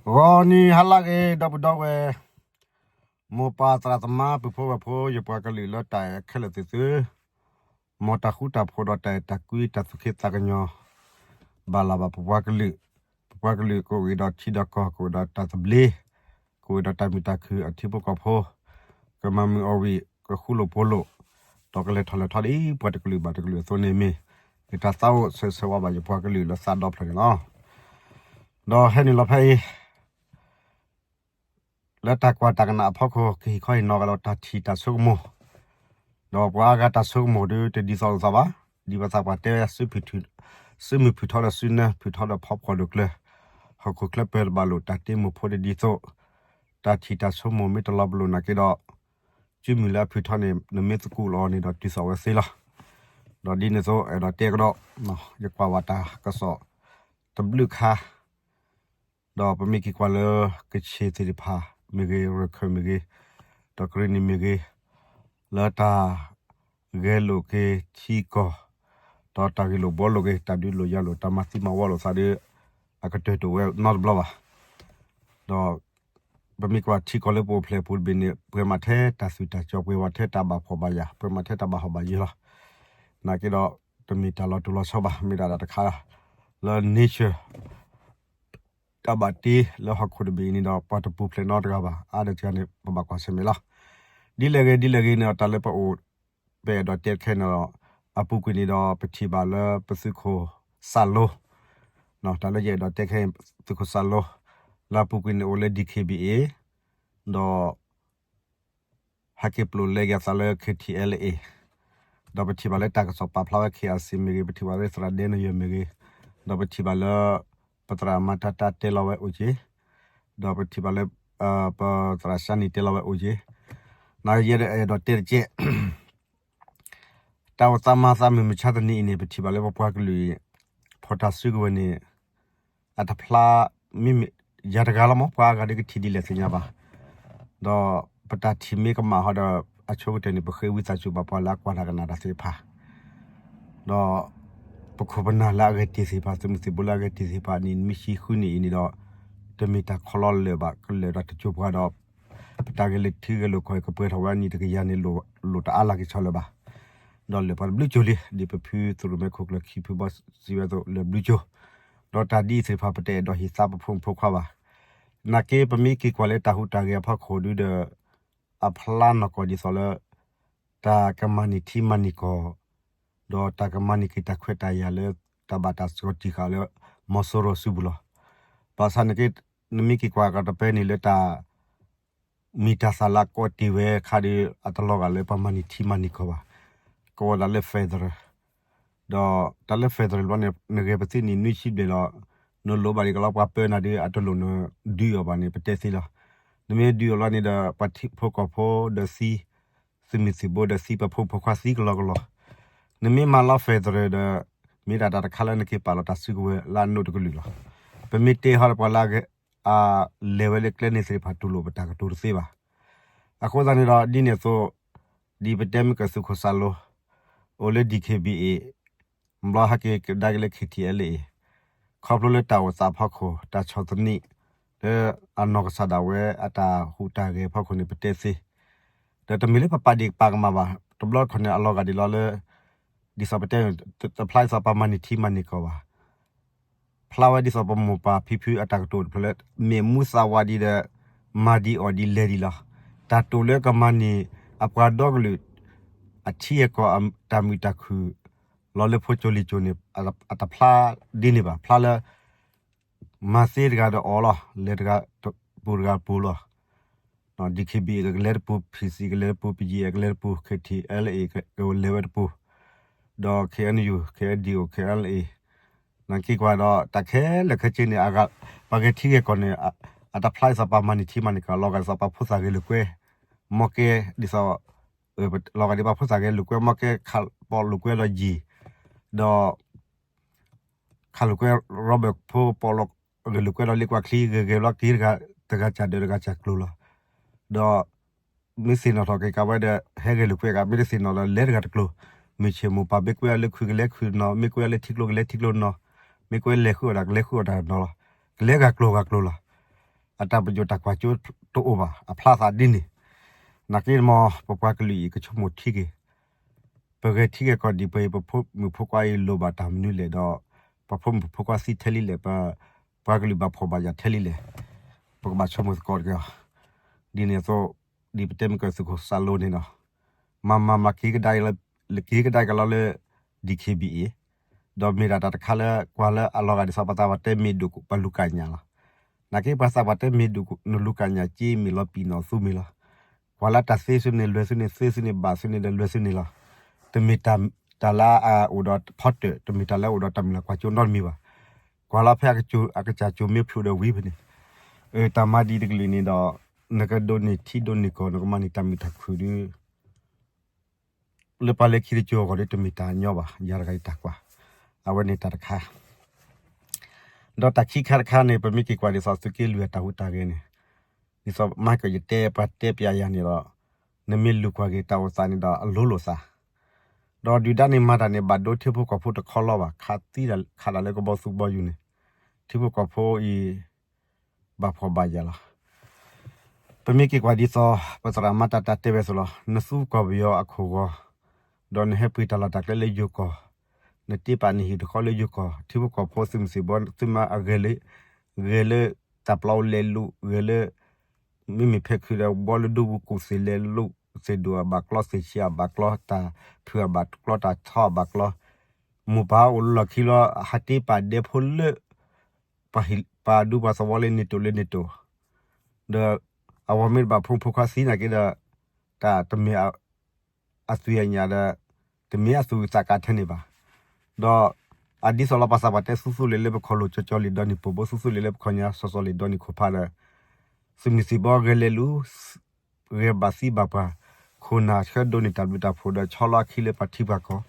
ဂီၤနံၤဟါလၢအဂ့ၤ ဒီပုၢ်ဒီဝဲၢ်, မိၢ်ပၢ်သရၣ်သမါ ပုၢ်ဖိဝဲၢ်ဖိ ယပှၤကလုာ်လၢတၢ်အဲၣ်ခဲလၢာ်သ့ၣ်သု, မ်တၢ်ဃူတၢ်ဖိးဒီးတၢ်အဲၣ်တၢ်ကွံတၢ်သူၣ်က့သးကညီၤ ဘၣ်လၢ်ဘၣ်ပပှၤကလုာ်, ပပှၤကလုာ်ကအိၣ်က့ၤဒီးထံဒီးကီၢ် ကအိၣ်ဒီးတၢ်သဘျ့, ကအိၣ်ဒီးတၢ်မုာ်တၢ်ခုၣ် အထံဖိကီၢ်ဖိ, ကမၤမုာ်အီၣ်ဝံၣ် ကဃူလိာ်ဖိးလိာ်, ဒီးကလဲၤထီၣ်လဲၤထီဒ်ပှၤတကလုာ်ဘၣ်တကလုာ်အသိးန့ၣ်မ့ၢ် ယတၢ်သးအိၣ်ဆၢဂ့ၤဆၢဝါဘၣ်ယပှၤကလုာ်လၢသးဒီဖျၢၣ်န့ၣ်လီၤ. ဒီးဟဲနုာ်လီၤဖဲအံၤ လၢတၢ်ကွၢ်တၢ်ကနၣ်အဖီခိၣ် ကဟ့ၣ်ခီဟ့ၣ်နီၤကဒီးတၢ်ထံၣ်တၢ်ဆိကမိၣ်, ဒီးပှၤအါဂၤတၢ်ဆိကမိၣ်ဒုး တဒ်သိးလိာ်သးဘၣ်, ဒ်ပသးပှၢ်တဲ စုမုၢ်ဖုၣ်ထီဒီးစုနၢ ဖုၣ်ထီဒီးဖီဖှီၣ်ဒိၣ်ကျၢၤ, ဟီၣ်ခိၣ်ချၢပၢၤတဘၣ်လိာ် တၢ်တ့မိၢ်ဖိတဒ်သိး, တၢ်ထံၣ်တၢ်ဆိကမိၣ်မ့ၢ်တလီၤပလိာ်နာ်က့ဒီး စုမုၢ်လၢအဖုၣ်ထီန့ၣ် နမ့ၢ်သကူးလီၤန့ၣ်ဒီးတုၤသိးဝဲသ့လီၤ. ဒီးဒ်န့ၣ်အသိး အဲၣ်ဒိးတဲကဒီး ယကွၢ်ဘၣ်တၢ်ကစီၣ်တဘျုးခါ ဒီးပမ့ၢ်က့ၤကွၢ်လၢ ကချ့ၣ်သ့ၣ်တဖၣ်မ့ၢ်ဂ့ၤ, ရခၢၣ်မ့ၢ်ဂ့ၤ, ဒီးကရ့ၣ်နံၣ်မ့ၢ်ဂ့ၤ, လၢတၢ်ဂဲၤလိာ်က့ၤထံကီၢ်, ဒီးတၢ်ဂ့ၢ်လိာ်ဘှီလိာ်က့ၤ တၢ်ဒုးလိာ်ယၤလိာ် တၢ်မၤသံမၤဝီလိာ်သးဒီး အကတၢၢ်တအိၣ်ဝဲနီတဘျီဘၣ်. ဒီးပမ့ၢ်ကွၢ်ထံကီၢ်လၢပအိၣ်ဖျဲၣ်ပူၤတဘ့ၣ်န့ၣ် ပှဲၤမးထဲတၢ်သူၣ်တၢ်ကၠီ ပှဲၤမးထဲတၢ်ဘၣ်ဖှီၣ်ဘၣ်ယာ် ပှဲၤမးထဲတၢ်ဘၣ်ဟီၣ်ဘၣ်ယၢၤလီၤ. နာ်က့ဒီး တမ့ၢ်တၢ်လီၤတူာ်လီၤဆီဘၣ် မ့ၢ်ဒၣ်တၢ်တခါလၢ nature တၢ်ဘၣ်တ့လၢဟီၣ်ခိၣ်တဘ့ၣ်အံၤန့ၣ်ဒီး ပှၤတပူၤဖျဲးနီတဂၤဘၣ် အါဒီးတဂၤန့ၣ် ပဘၣ်ကွၢ်ဆၢၣ်မဲာ်လီၤ. ဒ်လဲၣ်ဂ့ၤ ဒ်လဲၣ်ဂ့ၤန့ၣ်ဒီး တၢ်လၢပအိၣ် ပအဲၣ်ဒိးတဲတခါန့ၣ်ဒီး အပူၤကွံာ်န့ၣ်ဒီးပထံၣ်ဘၣ်လၢပသုးခိၣ်စၢ်လိ, တၢ်လၢယအဲၣ်ဒိးတဲခဲအံၤ သုးခိၣ်စၢ်လိ လၢအပူၤကွံာ်န့ၣ်အိၣ်လၢ DKBA ဒီး ဟဲက့ၤပျိာ်လဲက့ၤအသးလၢ KTLA ဒီးပထံၣ်ဘၣ်လၢတၢ်ကစီၣ်ပာ်ဖျါဝဲ KIC မ့ၢ်ဂ့ၤ, ပထံၣ်ဘၣ်လၢသရၣ်ဒဲနီၢ်ယဲၢ်မ့ၢ်ဂ့ၤ, ဒီးပထံၣ်ဘၣ်လၢ ပသရၣ်မၤတၢ်တၢ်တဲလီၤဝဲအိၣ်က့ၤ, ဒီးပထံၣ်ဘၣ်လၢ ပသရၣ်စၢ်နံၣ်တဲလီၤဝဲအိၣ်က့ၤ, နယဲဒၣ်အဲၣ်ဒိးတဲတကဲး တၢ်အိၣ်သးမၤသးမုၢ်မဆါတနံၤအံၤန့ၣ် ပထံၣ်ဘၣ်လၢပပှၤကလုာ်အံၤ ဖီၣ်တၢ်စုကဝဲၤန့ၣ် အတဖျါ မ့မ့ၢ်ယၤတဂၤလီၤမး ပှၤအါဂၤဒ်ကထံၣ်ဒ်လဲၣ်သ့ၣ်ညါဘၣ်. ဒီးပတၢ်ထံၣ်မ့ၢ်ကမၣ်ဟီဒီး အဆိကတၢၢ်န့ၣ် ပဃ့ဝံသးစူၤဘၣ်ပှၤလၢအကွၢ်တၢ်ကနၣ်တၢ်သ့ၣ်တဖၣ် ဒီးပခိၣ်ပနၢ်လၢအဂဲၤတ့ၢ်သ့ၣ်တဖၣ် သုးမုၢ်သံၣ်ဘိလၢအဂဲၤတ့ၢ်သ့ၣ်တဖၣ် နံၣ်နွံဆံဃုနံၣ်အံၤန့ၣ်ဒီး တမ့ၢ်တၢ်ခီလီလၢာ်ဘၣ် ကလၢာ်ဒီးတစိၤပှၤဒီး ပတၢ်ဂဲၤလိာ်ထံဂဲၤလိာ်ကီၢ်အံၤ ကပှဲၤထီၣ်ဝဲအနံၣ်တကယၤန့ၣ် လိၣ်တအါလၢ်က့ၤဆီလၢၤဘၣ်. ဒီးလၢာ်ပှၤတဘျုးစိၤလံ ဒ်ပဖုသုးရိၣ်မဲခိၣ်ကျၢၢ်ခံဖုဘီစံးဝဲအသိး လၢာ်ဘျုးစိၤ, ဒီးတၢ်ဒ်အံၤသ့ၣ်တဖၣ် ပတအဲၣ်ဒိးဟ့ၣ်သါပဖိမုၣ်ဖိခွါဘၣ်. နာ်က့ပမ့ၢ်က့ၤကွၢ်လၢတၢ်ဟူးတၢ်ဂဲၤအဖီခိၣ်ဒုဒီး အဖျါနီၢ်ကီၢ်ဒ်သိးလၢ တၢ်ကမၤန့ၢ်ထံမၤန့ၢ်ကီၢ် ဒီးတၢ်ကမၤန့ၢ်က့ၤတၢ်ခွဲးတၢ်ယာ်လၢ တၢ်ဘၣ်တၢ်စှီၤတံၢ်ဃာ်လၢ မီၤစိရိၤစုပူၤလီၤ. ဘၣ်ဆၣ်နာ်က့ နမ့ၢ်က့ၤကွၢ်ကဒီးတပၢၢ်န့ၣ်လၢတၢ် မ့ၢ်တၢ်သးလၢအကိးတ့ၢ်ဝဲခါဒီး အတလီၤဂာ်လၢပှၤမၤန့ၢ်ထံမၤန့ၢ်ကီၢ်ဘၣ်. ကအိၣ်ဒၣ်လၢ federal ဒီးတၢ်လၢ federal ဘျီန့ၣ် နဂဲၤပသံနံၣ်နွံဆံဘျဲၣ်လီၤ. နလိၣ်ဘၣ်ဒံးကလီ ပှၤပၢနၤဒုး အတလိၣ်နဒုးအီၤဘၣ်န့ၣ် ပတဲသ့လီၤ. နမ့ၢ်ဒုးအီၤလီၤန့ၣ်ဒီး ပှၤထံဖိကီၢ်ဖိဒီးသံ, သုးမုၢ်သံၣ်ဘိဒီးသံ ပဖိမုၣ်ဖိခွါသံကလီကလီ. နမ့ၢ်မၤလီၤ federal ဒီး မ့ၢ်ဒၣ်တၢ်တခါလၢနက့ၤပာ်လီၤတၢ်စုကဝဲၤလၢအနိးတကလုာ်လီၤ. ပမ့ၢ်တဲဟီဒီးပှၤလၢ အလဲၤဝဲလၢကျဲန့ၣ်သ့ၣ်တဖၣ်တူၢ်လိာ်ပတၢ်ကတိၤတသ့ဘၣ်. အဃိသတးန့ၣ်ဒီး ဒ်န့ၣ်အသိး ဒ်ပတဲမ့ၢ်ကသုးခိၣ်စၢ်လိၤ အိၣ်လၢ DKBA ဘျီဟဲက့ၤကဒါက့ၤလၢ KTLA ခီဖျိလၢတၢ်အိၣ်သးအဖီခိၣ် တၢ်ဆီၣ်သနံး လၢအနီၢ်ကစၢ်ဒၣ်ဝဲအတၢ်ဟူးတၢ်ဂဲၤအဖီခိၣ်န့ၣ် ပတဲသ့ ဒီးတမ့ၢ်လၢပပာ်ဒ့ၣ်ပာ်ကမၣ်ဘၣ် တဘျီတခီၣ်န့ၣ် အလီၤဂာ်ဒ်လီၤလၢ ဒ်သိးပတဲ တဖျါဒ်သိးပှၤမၤန့ၢ်ထံမၤန့ၢ်ကီၢ်ဘၣ်. ဖျါဝဲဒ်သိးပမိၢ်ပၢ်ဖံဖုအတၢ်ကတိၤတဖျၢၣ်လၢ မ့ၢ်မူသးဝးဒံးဒီး မၤဒံးအီၣ်ဒံးလဲၤဒံးလီၤ. တၢ်တိာ်လၢကမၤန့ၢ်အပှၤဒီကလုာ် အထံအကီၢ်အတၢ်မုာ်တၢ်ခုၣ် လီၤလၢဖိကၠိလံာ်ကၠိန့ၣ် အတဖျါဒ်န့ၣ်ဘၣ်. ဖျါလၢ မၤသ့တဂၤဒီးအီၤလီၤ. လဲၤတဂၤပူၤတဂၤပူၤလီၤ. DKBA ကလဲၤတပူၤ, PC ကလဲၤတပူၤ, BGF ကလဲၤတပူၤ, KTLA ကလဲၤဝဲတပူၤ, ဒီး KNU, KNDO, KNLA နက့ၤကွၢ်ဒီး တၢ်ခဲလၢာ်ခဲဆ့န့ၣ် ပှၤဂဲၤထံဂဲၤကီၢ်န့ၣ် အတဖျါဒ်သိးပှၤမၤန့ၢ်ထံမၤန့ၢ်ကီၢ် လီၤဂာ်ဒ်သိးပှၤဖိသၣ်ဂဲၤလိာ်ကွဲ, မီကဲဒ်သိး လီၤဂာ်ဒ်ပှၤဖိသၣ်ဂဲၤလိာ်ကွဲ မီကဲခးပီၣ်လိာ်ကွဲဒီးယံၤ, ဒီး ခးလိာ်ကွဲ ရီဘၢၣ်ဖိပီၣ်လိာ် ဂဲၤလိာ်ကွဲဒီးလ့ကွၢ်ချံ ဂဲၤဂဲၤဘျီက့ၤတဂၤ တဂၤစၢ်ဒၢးတဂၤစၢ်ကျိၤလီၤ. ဒီး မ့ၢ်သ့ၣ်နီၣ်ထီၣ်က့ၤကးဝဲဒီး ဟဲဂဲၤလိာ်ကွဲကး မ့ၢ်တသ့ၣ်နီၣ်ဒီးလဲၤတဂၤတကျိၤ, မုၢ်ဆ့ၣ်မိၢ်ပၢ်မ့ၢ်ကွဲအီၤလၢခုးကလဲၤခုးနီၤ, မ့ၢ်ကွဲအီၤလၢထံကျိကလဲၤထံကျိနီၤ, မ့ၢ်ကွဲလဲၤဃုာ်အီၣ်တၢ်ကလဲၤဃုာ်အီၣ်တၢ်နီၤလီၤ. ကလဲၤဂၤကျိၤဂၤကျိၤလီၤ. အတၢ်ပညိၣ်တၢ်ကွၢ်စိတအိၣ်ဘၣ် အဖျါသးဒ်န့ၣ်. နာ်က့မ့ၢ် ပပှၤကလုာ်အံၤကဆိကမိၣ်ထံက့ၤ ပဂဲၤထံဂဲၤကီၢ်ဒံးပှၤအံၤ ပဖိမုၣ်ဖိခွါအံၤလိၣ်ဘၣ်တၢ်မနုၤလဲၣ်ဒီး ပဖိမုၣ်ဖိခွါသံထဲလံလဲၣ် ပပှၤကလုာ်ဘၣ်ဖှီၣ်ဘၣ်ယာ်ထဲလံလဲၣ် ပကဘၣ်ဆိကမိၣ်သကိးတက့ၢ်. ဒ်န့ၣ်အသိး ဒ်ပတဲမ့ၢ်ကသုးခိၣ်စးလိန့ၣ်ဒီး မၤမၤမၤက့ၤကဒါက့ၤလီၤလၢ က့ၤကဒါက့ၤလီၤလၢ DKBA ဒီးမ့ၢ်ဒၣ်တၢ်တခါလၢကွၢ်လၢအလီၤဂာ်ဒ်သိး ပှၤသးပှၢ်တဲမ့ၢ်ဒိၣ်ပှၤလူၤကၣ်ညၣ်လီၤ. နာ်က့ပှၤသးပှၢ်တဲမ့ၢ်ဒိၣ်နလူၤကၣ်ညၣ်က့ၤမ့ၢ်လီၤပံာ်နီၣ်သူမ့ၢ်လီၤ. ကွၢ်လၢတၢ်သ့သုန့ၣ် လွဲၤသုန့ၣ် သ့သုန့ၣ် ဘၣ်သုန့ၣ်ဒီးလွဲၤသုန့ၣ်လီၤ. တမ့ၢ်တၢ်လၢအအိၣ်ဒီးဖီတၢၣ် တမ့ၢ်တၢ်လၢအအိၣ်ဒီးတၢ်မုၢ်လၢ်ကွၢ်စိနီတမံၤဘၣ်. ကွၢ်လၢဖဲအကစၢ်စိၤမ့ၢ်ဖျိးဒီးဝံၤဖဲန့ၣ် တၢ်မၤဒ်တကလုာ်န့ၣ်ဒီး နကဒိးန့ၢ်ထံဒိးန့ၢ်ကီၢ် နကမၤန့ၢ်တၢ်မုာ်တၢ်ခုၣ်ဒီး လၢပှၤလၢခံတကၠိၤအဂီၢ်ဒီး တမ့ၢ်တၢ်ညီဘၣ် ယၤတဂၤအံၤတၢ်ကွၢ်. အဝဲန့ၣ်တၢ်တခါ ဒီးတၢ်ခံခါတခါန့ၣ် ပမ့ၢ်က့ၤကွၢ်ဒ်သိးသုးက့လွံၢ်အတၢ်ဟူးတၢ်ဂဲၤန့ၣ် ဒ်သိးမၤကယတဲပှၤတဲပျးယၤန့ၣ်ဒီး နမ့ၢ်လူၤကွၢ်က့ၤတၢ်အိၣ်သးန့ၣ်ဒီးအလိၤလိာ်သး ဒီးဒုၣ်ဒါန့ၣ်မၤတၢ်န့ၣ် ဘၣ်ဒိထံဖိကီၢ်ဖိတခီလီၤဘၣ် ခးသံဒီးခးဒၣ်လၢကဘီသူဘီယူၤန့ၣ် ထံဖိကီၢ်ဖိအံၤ ဘၣ်ဖှီၣ်ဘၣ်ယာ်လီၤ. ပမ့ၢ်က့ၤကွၢ်ဒ်သိး ပသရၣ်မၤတၢ်တၢ်တဲဝဲအသိးလီၤ. နသူကီၢ်ပယီၤအခိၣ်ဂီၤ ဒီးနဟဲပှ့ၤတၢ်လီၢ်တၢ်ကျဲလၢယိၤကီၢ် နတ့ပာ်နဟံၣ်တဃီလၢယိၤကီၢ် ထံဖိကီၢ်ဖိသုးမုၢ်သံၣ်ဘီသုမၤအဂဲၤလၢ ဂဲၤလၢတၢ်ပျီအိၣ်လဲၤလူၤ ဂဲၤလၢ မ့မ့ၢ်ဖဲခုဒီး ဘှီလၢဒူပူၤကူၣ်သ့ၣ်လဲၤလူၤ သ့ၣ်ဒိၣ်အဘၣ်ကျီ သ့ၣ်ဆံးအဘၣ်ကျီ တၢ်ဖုၣ်အဘၣ်ကျီ တၢ်ဆီအဘၣ်ကျီ မိၢ်ပၢ်အိၣ်လၢလီၢ်ခံလီၤ ဟးတ့ပာ်ဒဲဖိလၢ ပှၤဒူပှၤသဝီလၢန့ၣ်တိၣ်လၢန့ၣ်တိၣ် ဒီးအဝဲမ့ၢ်တဘၣ်ဖိမုၣ်ဖိခွါသံနာ်က့ဒီး တၢ်တမ့ၢ်အသွံၣ်အညၣ်ဒီး တမ့ၢ်အသူၣ်အုးသးကါထဲန့ၣ်ဘၣ်. ဒီးအဒ်သိးလီၤ ပှၤသးပှၢ်တဲသူသူလ့ၤလၢပခီၣ်လိာ်ကၠီကၠီလ့ၤဒီနံၣ်ပိာ်ဘိ သူသူလ့ၤလၢပခီၣ်ညါစီၤစီၤလ့ၤဒီနံၣ်ခိၣ်ဖးဒီး သုးမုၢ်သံၣ်ဘီဂဲၤလဲၤလူၤ ဂဲၤဘၣ်သံဘၣ်ပှၤ ခိၣ်နၢ်ဆှၢဒိးန့ၢ်တၢ်ဘျုးတၢ်ဖှိၣ်ဒီးဆီလီၤအခံလၢပှၤထံပှၤကီၢ်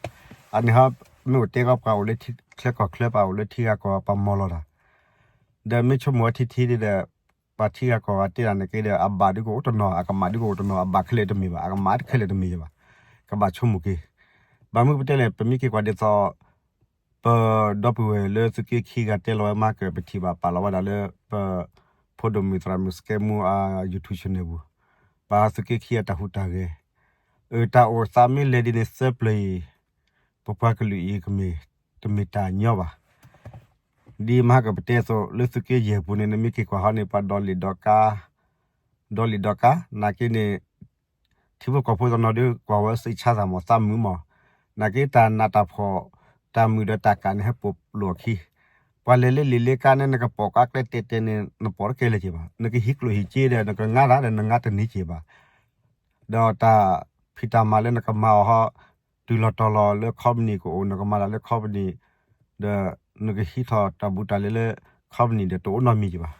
အန့ၣ်ဟီ မ့ၢ်အိၣ်တဲကီးပှၤအိၣ်လၢချဲကီၢ်ချၢ ပှၤအိၣ်လၢထံဂၤကီၢ်ဂၤ ပှၤမီၤလီၤတၢ် ဒီးမ့ၢ်ဆိကမိၣ်ဝဲထံထံဒီး ပှၤထံဂၤကီၢ်ဂၤတဲတၢ်န့ၣ်က့ဒီး အဘၣ်ဒုကအိၣ်တနီၤ အကမၣ်ဒုကအိၣ်တနီၤ အဘၣ်ခဲလၢာ်တမ့ၢ်ဘၣ် အကမၣ်တခဲလၢာ်တမ့ၢ်ဘၣ် ကဘၣ်ဆိကမိၣ်က့ၤ ဘၣ်မနုၤပတဲလဲၣ် ပမ့ၢ်က့ၤကွၢ်ဒ်သိး ပဒီပုၢ်ဝဲၢ်လၢသုးက့ခံဂၤတဲလီၤဝဲမၤကၢၣ် ပထံၣ်ဘၣ်ပာ်လီၤဝဲဒၣ်လၢ ပ ဖိဒိၣ်မုၣ်သရၣ်မုၣ်စကဲမူအ YouTube channel ပူၤ ပှၤသုးက့ခံအတၢ်ဟူးတၢ်ဂဲၤ အတၢ်အိၣ်သးမ့ၢ်လဲၤဒ်န့ၣ်သၢပျၢၤအံၤ ပပှၤကလုာ်အံၤကမ့ၢ် တမ့ၢ်တၢ်ညီဘၣ် ဒ်မဟါကပတဲအသိး လၢသုးက့ယဲၢ်ပူၤန့ၣ် နမ့ၢ်က့ၤကွၢ်ဟီန့ၣ် ပှၤဒီလံာ်ဒီကါ ဒီလံာ်ဒီကါ နာ်က့န့ၣ် ထံဖိကီၢ်ဖိတနီၤဒုးကွၢ်ဝဲစံးဆါသးမး သးမုာ်မး နာ်က့တၢ်နးတၢ်ဖှီၣ် တၢ်မုာ်ဒီးတၢ်ကးန့ၣ် ဟဲပိာ်လိာ်အခံ ပှၤလဲၤလၢလံာ်လၢကါန့ၣ် နကပိာ်ကါကျဲတဲတဲန့ၣ် နပိာ်တကဲလၢၤက့ၤဘၣ် နကဟံးကျိၣ်ဟံးစ့ဒီး နကငါတၢ်ဒီး နငါတန့ၢ်က့ၤဘၣ် ဒီးတၢ်ဖံးတၢ်မၤလၢနကမၤအီၤဟီ တုၤလီၤတီၤလီၤလၢ company ကအိၣ် နကမၤတၢ်လၢ company ဒီး နကဟံးထီၣ်တၢ်ဘူးတၢ်လဲလၢ company ဒီးတအိၣ်နီတမံၤက့ၤဘၣ်.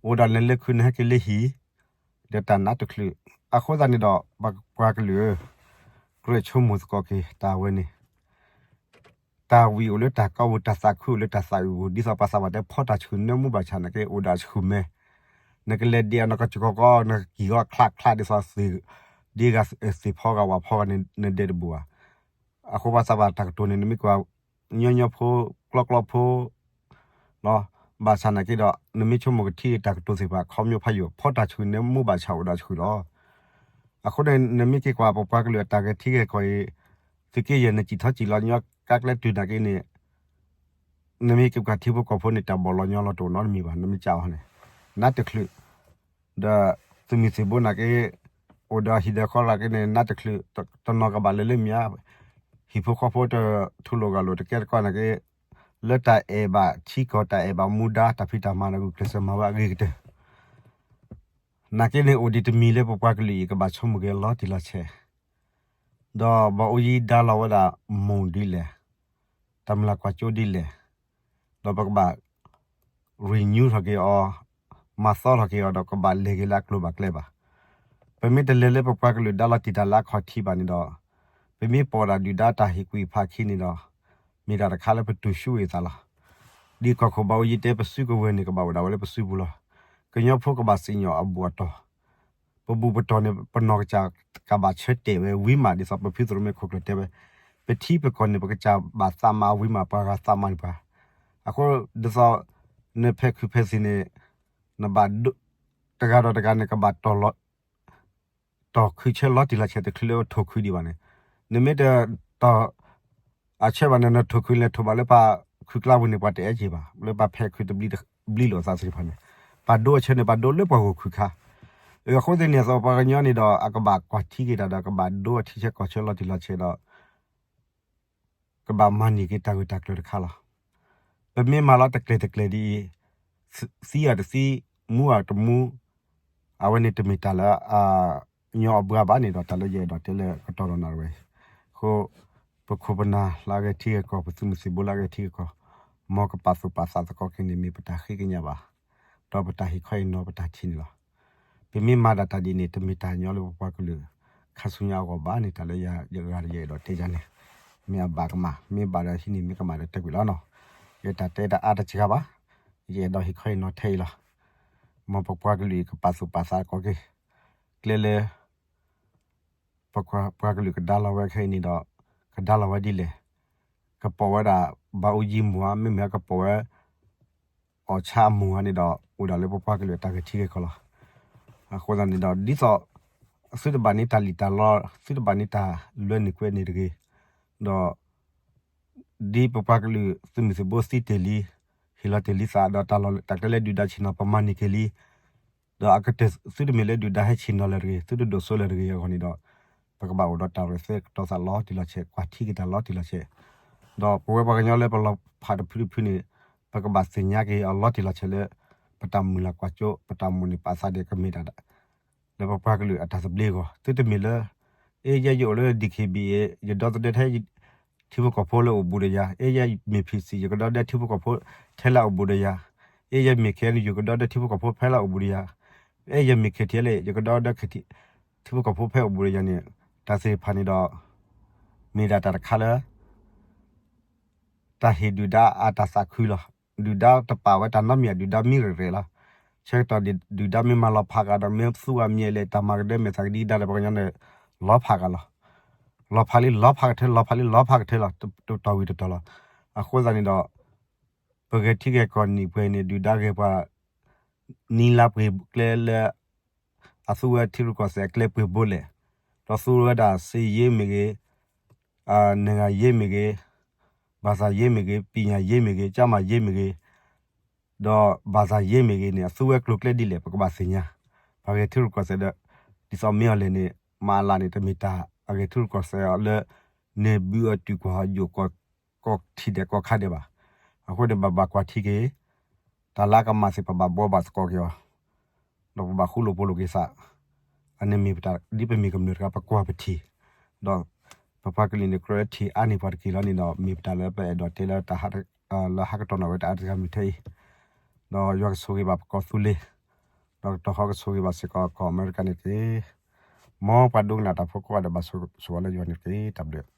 အိၣ်ဒၣ်လဲာ်လၢခုနဟဲက့ၤလၢဟံၣ် ဒီးတၢ်နးတချုး အဃိသတးန့ၣ်ဒီး ပပှၤကလုာ်ဧၢ, ကြၢးဆိကမိၣ်သကိးက့ၤတၢ်ဝဲန့ၣ် တၢ်ဝံၤအိၣ်လၢတၢ်ကီပူၤ တၢ်သးခုအိၣ်လၢတၢ်သးအုးပူၤ ဒ်သိးပှၤသးပှၢ်တဲဖီတၢ်ဆှုၣ်နၢမူဘၣ်ဆၣ်နာ်က့ အိၣ်ဒၣ်ဆှုၣ်မဲ နကလဲၤဒဲးအီၤ နကစကီကီ နကကံၢ်ဂီၢ်ချးချးဒ်သိး ဒ်ဂၤသ့ၣ်ဖီဂၤဝၣ်ဖီဂၤန့ၣ် နဒဲးတဘူးဘၣ်. အဃိပှၤသးပှၢ်တၢ်ကတိၤန့ၣ် နမ့ၢ်ကွၢ် ညီညီဖိ ကျီကျီဖိ ဘၣ်ဆၣ်နာ်က့ဒီး နမ့ၢ်ဆိကမိၣ်ကထံၣ်တၢ်ကတိၤသ့ၣ်တဖၣ် ခီပညီဖးယိာ် ဖီတၢ်ဆှုၣ်နၢမူဘၣ်ဆၣ်အိၣ်ဒၣ်ဆှုၣ်လီၤ. အဃိန့ၣ် နမ့ၢ်က့ၤကွၢ် ပပှၤကလုာ်အတၢ်ဂဲၤထံဂဲၤကီၢ်အံၤ သုးက့ယဲၢ် နစံၣ်ထီၣ်စံၣ်လီၤညီ ကါကျဲတုၤနာ်က့န့ၣ် နမ့ၢ်က့ၤကွၢ်ထံဖိကီၢ်ဖိန့ၣ် တၢ်ဘီၣ်လီၤညီလီၤတအိၣ်နီတမံၤဘၣ် နမ့ၢ်ကးအီၤန့ၣ် နးတချုး ဒီးသုးမုၢ်သံၣ်ဘိနာ်က့ အိၣ်ဒီးဟံၣ်ဒီးဃီနာ်က့န့ၣ် နးတချုး တနီၤကဘၣ်လဲၤလၢမံၤ ဟံၣ်ဖိဃီဖိတထူလိာ်ဂာ်လိာ်တကဲတကီနာ်က့ လၢတၢ်အဲၣ်ဘၣ်ထံကီၢ် တၢ်အဲၣ်ဘၣ်မူဒါ တၢ်ဖံးတၢ်မၤန့ၣ် ဂုာ်ကျဲးစၢးမၤဝဲအဂ့ၤကတၢၢ် နာ်က့န့ၣ် အိၣ်ဒံးတမံၤလၢပပှၤကလုာ်အံၤ ကဘၣ်ဆိကမိၣ်က့ၤလီၤတံၢ်လီၤဆဲး ဒီးဘၣ်အိၣ်ယံၤဒါလီၤဝဲဒၣ် မူဒ်လဲၣ်, တၢ်မုၢ်လၢ်ကွၢ်စိဒ်လဲၣ်, ဒီးပကဘၣ် renew ထီၣ်က့ၤအီၤ, မၤသီထီၣ်က့ၤအီၤဒီးကဘၣ်လဲၤက့ၤလၢအကျိၤဘၣ်ကျဲဘၣ်. ပမ့ၢ်တလဲၤလၢပပှၤကလုာ်ဒါလီၤတံၢ်တၢ်လၢအခီၣ်ထံးဘၣ်န့ၣ်ဒီး, ပမ့ၢ်ပိာ်ဒၣ်ဒုၣ်ဒါတၢ်ဟ့ၣ်ကူၣ်ဟ့ၣ်ဖးအခံန့ၣ်ဒီး, မ့ၢ်တၢ်တခါလၢပတူၢ်ဆူၣ်ဝဲအသးလီၤ. ဒ်ကီၢ်ခိၣ်ဘၣ်အိၣ်ယံၤတဲ ပစုကဝဲၤန့ၣ် ကဘၣ်အိၣ်ဒၣ်ဝဲလၢပစုပူၤလီၤ. ကညီဖိကဘၣ်စံၣ်ညီၣ်အဘူၣ်အတီၢ် ပဘူၣ်ပတီၢ်န့ၣ် ပနီၢ်ကစၢ်ကဘၣ်ဆၢတဲာ်ဝဲဝံၤမး ဒ်သိးပဖုသရိာ်မ့ၢ်ခိၣ်ကျၢၢ်တဲဝဲ, ပထံပကီၢ်န့ၣ် ပကစၢ်ဘၣ်သးမၤဝံၤမး ပှၤဂၤသးမၤန့ၢ်ပှၤ. အဃိဒ်သိး နဖဲးခုးဖဲးသံၣ်န့ၣ် နဘၣ်ဒိး တဂၤဒီးတဂၤန့ၣ် ကဘၣ်တီၢ်လီၤ တီၢ်ခုဆၢလီၤတံၢ်လီၤဆဲး တချုးလၢထိၣ်ခုဒံးဘၣ်န့ၣ်, နမ့ၢ်တတီၢ်အဆၢဘၣ်န့ၣ် နထိၣ်ခုန့ၣ် ထိၣ်ဘၣ်လၢပှၤခုကျါပူၤန့ၣ် ပှၤတအဲၣ်က့ၤဘၣ်, လၢပှၤဖဲးခုတဘျံးလိာ်သးသ့ၣ်တဖၣ်န့ၣ်, ပှၤဒိအဆၢန့ၣ် ပှၤဒိလၢပှၤဂီၢ်ခုခါ. အဃိသတးန့ၣ်အသိး ပှၤကညီန့ၣ်ဒီး အကဘၣ်ကွၢ်ထံက့ၤတၢ်ဒီး ကဘၣ်ဒိအထံဆၢကီၢ်ဆၢလီၤတံၢ်လီၤဆဲးဒီး ကဘၣ်မၤန့ၢ်က့ၤတၢ်ဂ့ၢ်တၢ်ကျိၤတခါလီၤ. ပမ့ၢ်မၤလီၤတကျဲၤတကျဲၤဒ်အံၤ, သံအီၤတသံ, မူအီၤတမူ, အဝဲန့ၣ်တမ့ၢ်တၢ်လၢ ညီအဘှါဘၣ်န့ၣ်ဒီး တၢ်လၢယအဲၣ်ဒိးတဲလၢကတီၢ်ဒီးနၣ်ရံၣ်ဝဲအံၤ, အဃိ ပခိၣ်ပနၢ်လၢအဂဲၤထံဂဲၤကီၢ် ပသုးမုၢ်သံၣ်ဘိလၢအဂဲၤထံဂဲၤကီၢ်, မ်ကပာ်သူၣ်ပာ်သးသကိးက့ၤန့ၣ် မ့ၢ်ပတၢ်ဃ့ကညးဘၣ်, ဒီးပတၢ်ဟ့ၣ်ခီဟ့ၣ်နီၤပတၢ်ထံၣ်န့ၣ်လီၤ. ပမ့ၢ်မၤဒၣ်တၢ်ဒ်န့ၣ် တမ့ၢ်တၢ်ညီလၢပပှၤကလုာ် ခါဆူညါအဂီၢ်ဘၣ်န့ၣ် တၢ်လၢယဂၤဒီးယအဲၣ်ဒိးတဲယၤန့ၣ်, မ့ၢ်အဘၣ်ကမၣ်, မ့ၢ်ဘၣ်ဒီးဟံးန့ၢ် မ့ၢ်ကမၣ်ဒီးတဲကွံာ်လီၤနီၤ. ယတၢ်တဲတၢ်အါတစှၤဘၣ်, ယအဲၣ်ဒိးဟ့ၣ်ခီဟ့ၣ်နီၤထဲအံၤလီၤ. မ်ပပှၤကလုာ်အံၤကပာ်သူၣ်ပာ်သးသကိးက့ၤ, ကျဲလၢ ပပှၤကလုာ်ကဒါလီၤဝဲခဲအံၤန့ၣ်ဒီး ကဒါလီၤဝဲဒ်လဲၣ်, ကပိာ်ဝဲဒၣ် ဘၣ်အူကၠံမူၤဧါ, မ့မ့ၢ်ကပိာ်ဝဲ အီၣ်ဆါအမူၤဧါန့ၣ်ဒီး အိၣ်ဒၣ်လၢပပှၤကလုာ်အတၢ်ဂဲၤထံဂဲၤကီၢ်လီၤ. အဃိသတးန့ၣ်ဒီး ဒ်သိး သုတဘၣ်န့ၢ်တၢ်လံၣ်တၢ်လီ, သုတဘၣ်န့ၢ်တၢ်လွဲန့ၢ်ကွဲန့ၢ်တဂ့ၤ, ဒီး ဒ်ပပှၤကလုာ်သုးမုၢ်သံၣ်ဘိသံတ့ၢ်လံ, ဟ့ၣ်လီၤတ့ၢ်လံသးဒီး တၢ်လီၢ်တၢ်ကျဲလၢဒုၣ်ဒါဆ့ၣ်နီၤ ပမၤန့ၢ်က့ၤလံ, ဒီးအကတၢၢ်သုတမ့ၢ်လၢဒုၣ်ဒါဟဲဆ့ၣ်နီၤလၢၤတဂ့ၤ, သုတဒိၣ်စိလၢၤတဂ့ၤအဂီၢ်န့ၣ်ဒီး ပကဘၣ်အိၣ်ဒီးတၢ်ရဲၣ်သဲကတီၤသးလီၤတံၢ်လီၤဆဲး, ကွၢ်ထံက့ၤတၢ်လီၤတံၢ်လီၤဆဲး, ဒီးပဝဲပှၤကညီလၢပလီၤဖးတဖုတဖုန့ၣ် ပကဘၣ်သ့ၣ်ညါက့ၤအီၤလီၤတံၢ်လီၤဆဲးလၢ ပတၢ်မုၢ်လၢ်ကွၢ်စိ ပတၢ်မိၣ်န့ၢ်ပာ်သးဒဲးကမ့ၢ်ဒၣ် လၢပပှၤကလုာ်အတၢ်သဘျ့အဂီၢ်, သုတမ့ၢ်လၢ အ့ ယဲယအိၣ်လၢ DKBA ယဒီသဒၢထဲ ထံဖိကီၢ်ဖိလၢအိၣ်ဘူးဒီးယၤ, အ့ ယဲမ့ၢ် PC ယကဒီသဒၢထံဖိကီၢ်ဖိထဲလၢအအိၣ်ဘူးဒီးယၤ, အ့ ယဲမ့ၢ် KNU ယကဒီသဒၢထံဖိကီၢ်ဖိဖဲလၢအအိၣ်ဘူးဒီးယၤ, အ့ ယဲမ့ၢ် KTLA ယကဒီသဒၢ ထံဖိကီၢ်ဖိဖဲအိၣ်ဘူးဒီးယၤန့ၣ်, တၢ်သ့ၣ်တဖၣ်န့ၣ်ဒီး မ့ၢ်ဒၣ်တၢ်တခါလၢ တၢ်ဟ့ၣ်ဒုၣ်ဒါအတၢ်သးခုလီၤ. ဒုၣ်ဒါတပာ်ဝဲတၢ်နီတမံၤ ဒုၣ်ဒါမံရဲၣ်ရဲၣ်လီၤ. ဆၢကတီၢ်ဒုၣ်ဒါမ့ၢ်မၤလီၤဖးဂၤဒီး မ့ၢ်သူဂၤမံၤလဲၣ် တၢ်မၤကဒၢမဲာ်သၣ်ကဒံကဒါဒီး ပှၤကညီန့ၣ် လီၤဖးဂၤလီၤ. လီၤဖးလံ လီၤဖးကထၢ လီၤဖးလံ လီၤဖးကထၢလီၤ. တတီၤဝံၤတတီၤလီၤ. အဃိသတးန့ၣ်ဒီး ပဂဲၤထံဂဲၤကီၢ်နံၣ်ပှဲၤန့ၣ် ဒုၣ်ဒါဂဲၤပှၤ နံၤလါပှ့ၤကျဲလၢ အသူဝဲထံရူၢ်ကီၢ်သဲးအကျဲပှ့ၤဘိလဲၣ်, ဒီးသူဝဲဒၣ် စစ်ရေး မ့ၢ်ဂ့ၤ, နိုင်ငံရေး မ့ၢ်ဂ့ၤ, ဘာသာရေး မ့ၢ်ဂ့ၤ, ပညာရေး မ့ၢ်ဂ့ၤ, ကျန်းမာရေး မ့ၢ်ဂ့ၤ, ဒီး ဘာသာရေး မ့ၢ်ဂ့ၤန့ၣ် အသူဝဲကျိၤကျဲဒ်လဲၣ် ပကဘၣ်သ့ၣ်ညါ. ပှၤဂဲၤထံရူၢ်ကီၢ်သဲးဒီး ဒ်သိးမ့ၢ်အီၤလဲၣ်န့ၣ် မၤအလၢ်န့ၣ် တမ့ၢ်တၢ် အဂဲၤထံရူၢ်ကီၢ်သဲးအီၤလၢ န့ၢ်ဘုအီၤတုၤကွၢ်ယိာ် ကီၢ်ထံးဒဲးကီၢ်ခါဒဲးဘၣ်. အဃိန့ၣ် ဘၣ်ဘၣ်ကွၢ်ထံက့ၤ တၢ်လၢအကမၣ်သ့ၣ် ပဘၣ်ဘှီဘၣ်သကိးက့ၤအီၤ, ဒီးပဘၣ်ဃူလိာ်ဖိးလိာ်က့ၤသး, အန့ၣ်မ့ၢ်ပတၢ်ဒ်ပမ့ၢ်ကမျၢၢ်တဂၤ ပကွၢ်ပထံၣ်, ဒီးပပှၤကလုာ်န့ၣ် ကြၢးထံၣ်အါန့ၢ်ပှၤတက့ၢ်လီၤန့ၣ်ဒီး မ့ၢ်ပတၢ်လၢပအဲၣ်ဒိးတဲလၢတၢ် လၢဟးကတီၢ်န့ၢ်ဝဲတၢ်အါတဂၤမုၢ်ထဲအံၤ, ဒီးယွၤကဆိၣ်ဂ့ၤဘၣ်ပကီၢ်သူလ့ၤ, ဒီးကတီၢ်ဃီကဆိၣ်ဂ့ၤဘၣ်စ့ၢ်ကီးကီၢ်အမဲရကၤန့ၣ်တက့ၢ်. မ်ပှၤဒိကနၣ်တၢ်ဖိကိးဂၤဒဲးဘၣ်ဆိၣ်ဂ့ၤလၢယွၤန့ၣ်တက့ၢ်. တၢ်ဘျုး